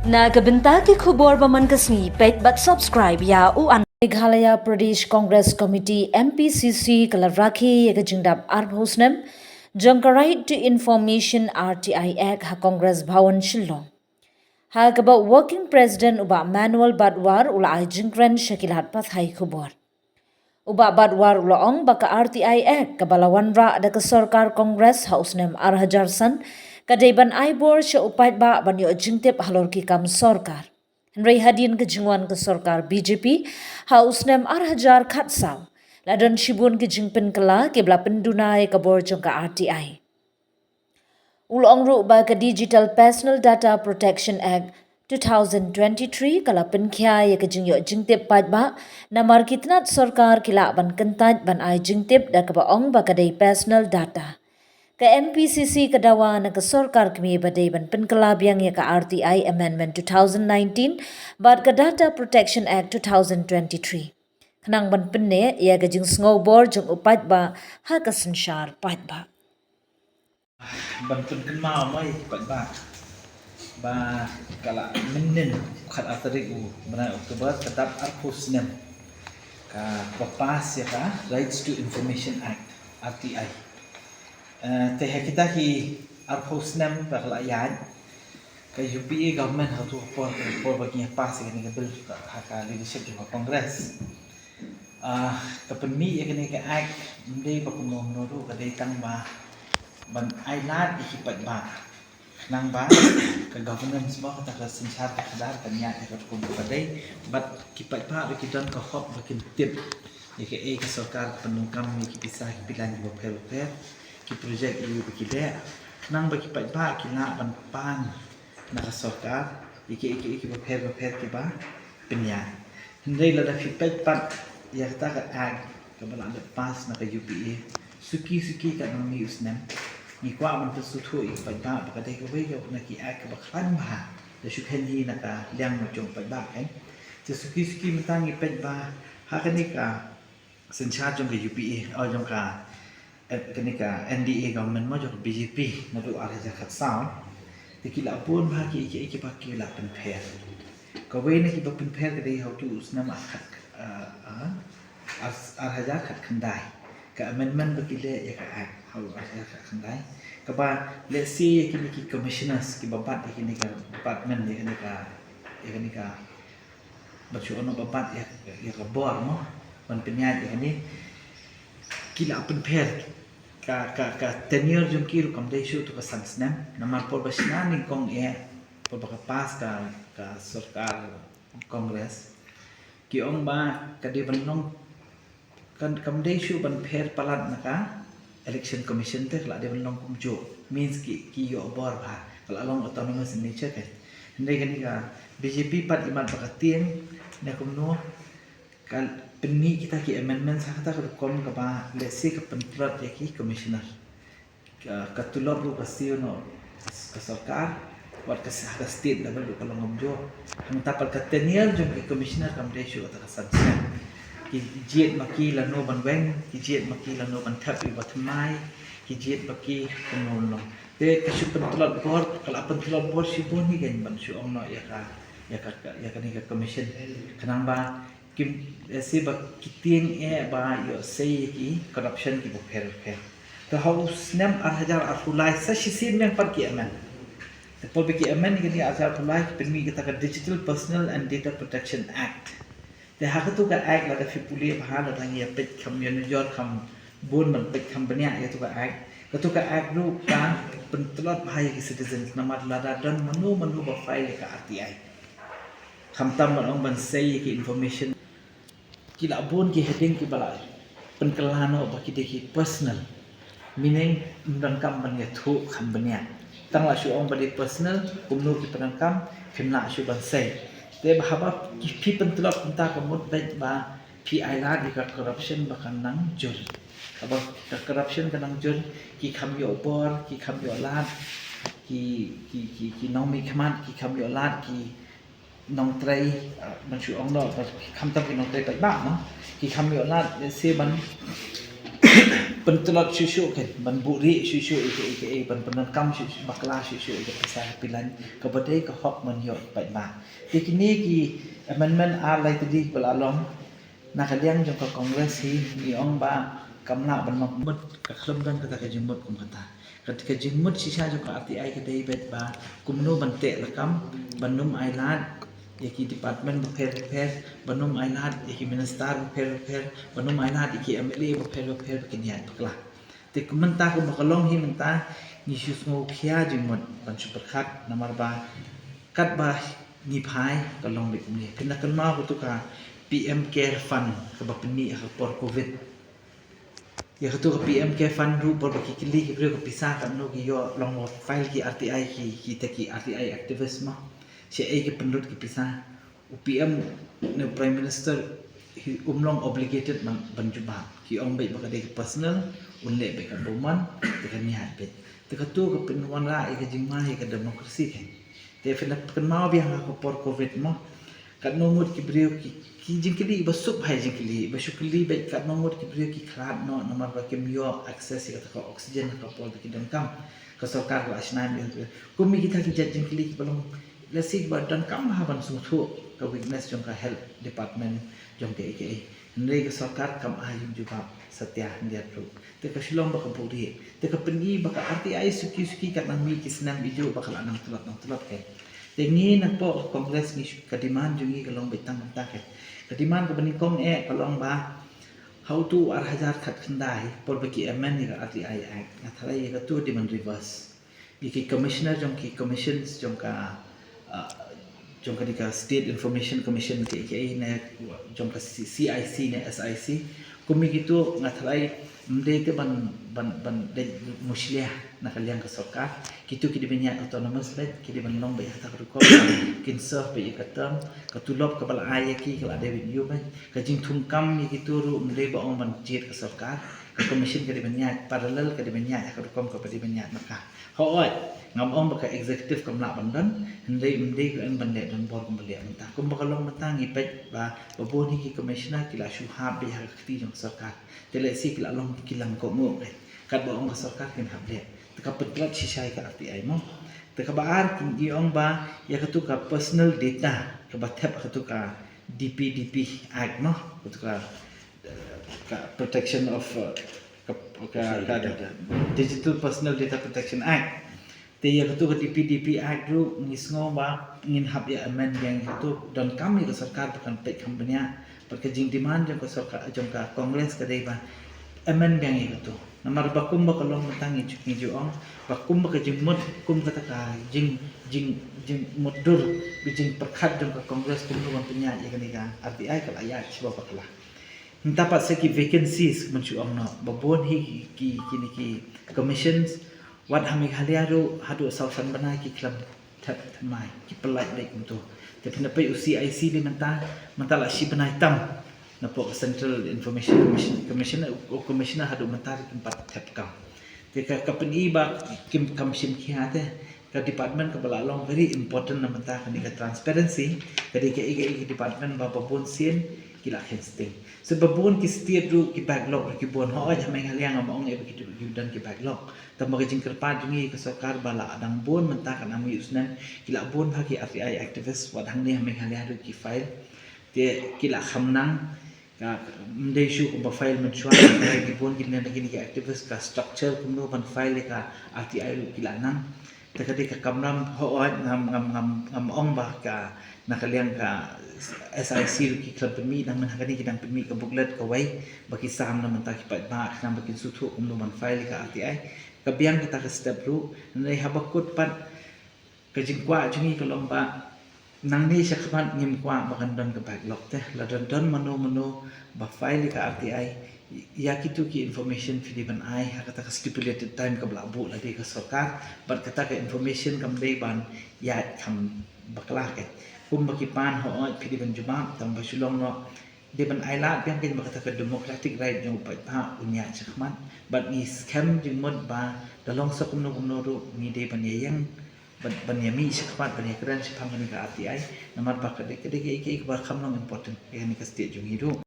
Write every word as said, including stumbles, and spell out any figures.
Na ka bynta ki khubor ba man ka sngi, peit bad subscribe ïa u an. Meghalaya Pradesh Congress Committee, M P C C, ka la rakhe ïa ka jingdap arphew snem jong ka Right to Information, R T I Act, ha Congress Bhawan, Shillong. Ha kaba Working President u Bah Manuel Badwar u la ai jingkren sha ki lad pathai khubor. U Bah Badwar u la ong ba ka R T I Act kaba la wanrah da ka sorkar Congress ha u snem ar hajar san, ka dei ban ai bor sha u paidbah ban ïoh jingtip halor ki kam sorkar. Hynrei hadien ka jingwan ka sorkar B J P ha u snem ar hajar khatsaw, la don shibun ki jingpynkylla kiba la pynduna ïa ka bor jong ka R T I. U la ong ruh ba ka Digital Personal Data Protection Act two thousand twenty-three ka la pynkhia ïa ka jingïoh jingtip paidbah, namar ki tnat sorkar ki lah ban kyntait ban ai jingtip da kaba ong ba ka dei personal data. Ka M P C C ka dawa na ka sorkar kmie ba dei ban pynkylla biang ïa ka R T I Amendment two thousand nineteen bad ka Data Protection Act two thousand twenty-three, khnang ban pynneh ïa ka jingsngewbor jong u paidbah ha ka synshar paidbah. Ban pynkynmaw mo ïa ki paidbah ba ka la mynnin khatar tarik u bnai October ka dap arphew snem kaba pass ïa ka Rights to Information Act, R T I. Eh, te ha kita ki arphew snem ba ka la ïaid, ka U P A government ha tu ka por, ka por ba ki pass ïa kane ka bill ha ka leadership jong ka Congress. Ah, ka pynmih ïa kane ka act ym dei ba kumno kumno ruh, ka dei tang ba ban ai lad ïa ki paidbah, khnang ba ka governance mo, kata ka synshar ka khadar kan ïaid ïa ka rukom kaba dei, bad ki paidbah ruh ki don ka hok ba kin tip ïa kaei ka sorkar ka pyndonkam ïa ki pisa ki plan kiba pher bapher, ki project ïa kiba ki leh, khnang ba ki paidbah ki lah ban pan na ka sorkar ïa kiei kiei kiba pher bapher kiba pynïaid. Hynrei lada phi peit pat ïa kata ka act kaba la dep pass na ka U P A, suki suki katno ngi u snem, ngi kwah ban pynsngewthuh ïa ki paidbah ba ka dei kawei na ki act kaba khlaiñ bha da shu khein hi na ka liang jong u paidbah, kan. Te suki suki mynta ngi peit ba ha kane ka synshar jong ka U P A, oh, jong ka, eh, kane ka N D A government mo, jong ka B J P naduh ar hajar khatsaw, te ki la bun bha ki, ki, kiba ki la pynpher. Kawei na kiba pynpher ka dei ha utu u snem ar khat, eh, eh, ar, ar hajar khatkhyndai. Ka amendment ba ki leh ïa ka act ha u ar hajar khatkhyndai, kaba lehse ïa kine ki commissioners kiba bat ïa kine ka department, ïa kine ka, ïa kine ka, ban shu ong ba bat ïa, ïa ka bor mo, ban pynïaid ïa kane, ki la pynpher. Ka, ka, ka tenure jong ki ruh kam dei shuh tu ka san snem. Namar por ba shna nyngkong eh, por ba ka pass ka, ka sorkar Congress, ki ong ba ka dei ban long, kan, kam dei shuh ban pher palat na ka Election Commission, te ka la dei ban long kumjuh. Means ki, ki ïoh bor bha, ka la long autonomous in nature, kan. Hynrei kane ka B J P pat imat ba ka tieng ne kumno, ka pynmih kita ki amendments ha kata ka rukom kaba lehse ka pyntlot ïa ki commissioner. Ka, ka tulop ruh ka siew noh ka sorkar, wat ka, ka state level ruh ka long kumjuh. Hangta pat ka tenure jong ki commissioner kam dei shuh kata ka san snem. Ki jied ma ki lano ban weng, ki jied ma ki lano ban thep ïa u ba thymmai, ki jied ma ki kumno kumno. Te ka shu pyntlot bor, ka la pyntlot bor shibun hi, kan, ban shu ong noh ïa ka, ïa ka, ïa kane ka commission. Khnang ba kim, eh, lehse ba ki tieng eh ba ïoh sei ïa ki corruption kiba pher bapher. Te ha u snem ar hajar arphew lai sa shisien biang pat ki amend. Te por ba ki amend ïa kane ar hajar arphew lai, ki pynmih kata ka Digital Personal and Data Protection Act. Te ha katu ka act lada phi pule bha, lada ngi ïa peit kham ïa nujor kham bun ban peit kham bniah ïa katu ka act. Katu ka act ruh ka pyntlot bha ïa ki citizens, namar lada don mano mano ba file ïa ka R T I, khamtam ban ong ban sei ïa ki information, ki la bun ki heading kiba la pynkylla noh ba ki dei ki personal. Meaning, ym donkam ban ïathuh kham bniah. Tang la shu ong ba dei personal, kumno ki pyndonkam, phim lah shuh ban sei. Te ba haba ki, phi pyntlot kumta ka mut beit ba phi ai lad ïa ka corruption ba kan nang jur. Haba ka corruption ka nang jur, ki kham ïoh bor, ki kham ïoh lad, ki, ki, ki, ki nongmihkhmat ki kham ïoh lad, ki nongtrei, ah, ban shu ong noh, khamtam ki nongtrei paidbah, no? Ki kham ïoh lad, lehse ban, pyntlot shuh shuh kan, ban buhrieh shuh shuh ïa ka, ïa ka, ban pyndonkam shuh shuh, bakla shuh shuh ïa ka pisa ka pilan kaba dei ka hok ban ïoh ïa ka paidbah. Te kine ki amendment ar lai tylli ba la long na ka liang jong ka Congress hi, ngi ong ba kam lah ban long mut, ka khlem don kata ka jingmut kum kata. Ka, ka jingmut shisha jong ka R T I ka dei beit ba kumno ban teh lakam, ban ym ailad ïa ki department bapher bapher, ban ym ailad ïa ki minister bapher bapher, ban ym ailad ïa ki M L A bapher bapher ba kin ïaid bakla. Te kumta, kumba ka long hi mynta, ngi shu sngew khia jingmut ban shu pyrkhat, namar ba katba ngi phai ka long beit kumne. Phin da kynmaw katu ka P M Care Fund kaba pynmih ha ka por Covid. Ïa katu ka P M Care Fund ruh, por ba ki kylli ki briew ka pisa katno ki ïoh, long ba file ki R T I, ki, kita ki R T I activist mo, shaei ki pynlut ki pisa. U P M ne Prime Minister hi um long obligated ban, ban jubab. Ki ong beit ba ka dei ka personal, un leh beit kaba mon, te kan ïaid beit. Te katu ka pynwanrah ïa ka jingma ïa ka democracy kan. Te phin da kynmaw biang ha ka por Covid mo, katno ngut ki briew ki, ki jingkylli ba suk bha ïa jingkylli, ba shu kylli beit katno ngut ki briew ki khlad noh namar ba kim ïoh access ïa kata ka oxygen ha ka por ba ki donkam. Ka sorkar ka la shna ïa, kum ïa kita ki jait jingkylli kiba long, lehse ba donkam bha ban sngewthuh ka weakness jong ka health department jong ka A K A. Hynrei ka sorkar kam ai jubab satia hynrei ruh. Te ka shu long ba ka buhrieh. Te ka pyni ba ka R T I suki suki ka nang mih ki snem, ïoh ba ka la nang tlot nang tlot kan. Te ngi napoh Congress ngi shu, ka demand jong ngi ka long beit tang mynta kan. Ka demand kaba nyngkong eh ka long ba ha utu u ar hajar khatkhyndai, por ba ki amend ïa ka R T I Act, nga tharai ïa katu dei ban reverse. Ïa ki commissioner jong ki commissions jong ka, ah, jong ka, dei ka State Information Commission, ka, ka, ne jong ka C-, C I C ne S I C. Kum ïa kitu nga tharai ym dei te ban, ban, ban dei mushlia na ka liang ka sorkar. Kitu ki dei ban ïaid autonomous beit, ki dei ban long beit ha kata ka rukom, kin serve beit ïa ka term, ka tulop kaba la ai ïa ki ka la dei ban ïoh beit. Ka jingthungkam ïa kitu ruh ym dei ba ong ban jied ka sorkar. Ka commission ka dei ban ïaid parallel, ka dei ban ïaid ha ka rukom kaba dei ban ïaid marka. Hooid, ngam ong ba ka executive kam lah ban don, hynrei ym dei ka em ban leh donbor kumba leh mynta. Kumba ka long mynta ngi peit ba, ba bun hi ki commissioner ki la shu hap beit ha ka kti jong ka sorkar. Te lehse ki la long ki lang kohnguh, eh. Katba ong ka sorkar kin hap leh. Te ka pyntlot shisha ïa ka R T I mo. Te kaba ar ngi ong ba ïa katu ka personal data kaba thep ha katu ka D P D P Act mo. Katu ka, eh, ka protection of, eh, ka, ka, ka Personal data. Digital Personal Data Protection Act. Te ïa katu ka D P D P Act ruh ngi sngew ba ngin hap ïa amend biang ïa katu, donkam ïa ka sorkar ba kan peit kham bniah. Bad ka jingdemand jong ka sorkar, jong ka Congress ka dei ba amend biang ïa katu. Namar ba kumba ka long mynta ngi ju, ngi ju ong ba kumba ka jingmut, kum kata ka jing, jing, jingmutdur, ka jingpyrkhat jong ka Congress kumno ban pynïaid ïa kane ka R T I ka la ïaid shuwa bakla. Mynta pat sa ki vacancies, mynta shu ong noh ba bun hi ki, ki, kine ki commissions, wat ha Meghalaya ruh haduh saw san bnai ki khlem thep thymmai, ki pyllait beit kumto. Te phin da peit u C I C dei mynta, mynta la shi bnai tam napoh ka Central Information Commission, Commissioner, u, u Commissioner haduh mynta ruh kim pat thep kam. Te ka, ka pyni ba kim, kam shim khia te, ka department kaba la long very important na mynta kane ka transparency, ka dei kaei kaei ka department ba, ba bun sien ki la kheiñ sting. So ba bun ki state ruh ki backlog ruh ki bun, hooid ha Meghalaya ngam ong ïa ba ki, ki don ki backlog. Tangba ka jingkyrpad jong ngi ka sorkar ba la dang bun mynta, katba ngi u snem ki la bun bha ki R T I activist, wat hangne ha Meghalaya ruh ki file. Te ki la kham nang, ka, ym dei shuh kumba file mynshuwa, ki bun ki, ne kine ki activist, ka structure kumno ban file ïa ka R T I ruh ki la nang. Te ka dei ka kamram, hooid ngam, ngam, ngam, ngam ong ba ka, na ka liang ka S I C ruh ki khlem pynmih, nangmyn ha kane ki dang pynmih ka booklet kawei ba ki sam na mynta ki paidbah khnang ba kin sngewthuh kumno ban file ïa ka R T I. Ka biang kata ka step ruh, hynrei haba kut pat ka jingkwah jong ngi ka long ba nangne shakhmat ngim kwah ba kan don ka backlog te, lada don mano mano ba file ïa ka R T I, ïa kitu ki information phi dei ban ai ha kata ka stipulated time kaba la buh lade ka sorkar, bad kata ka information kam dei ban ïaid kham bakla, ka. Kumba ki pan, hooid phi dei ban jubab, tangba shu long noh, dei ban ailad biang, ka, ba kata ka democratic right jong u paidbah un ïaid shakhmat. Bad ngi skhem jingmut ba da long sa kumno kumno ruh ngi dei ban ïeng, ban, ban ïamih shakhmat, ban ïakren shaphang kane ka R T I. Namar ba ka dei, ka dei kaei kaei kaba kham long important ïa kane ka state jong ngi ruh.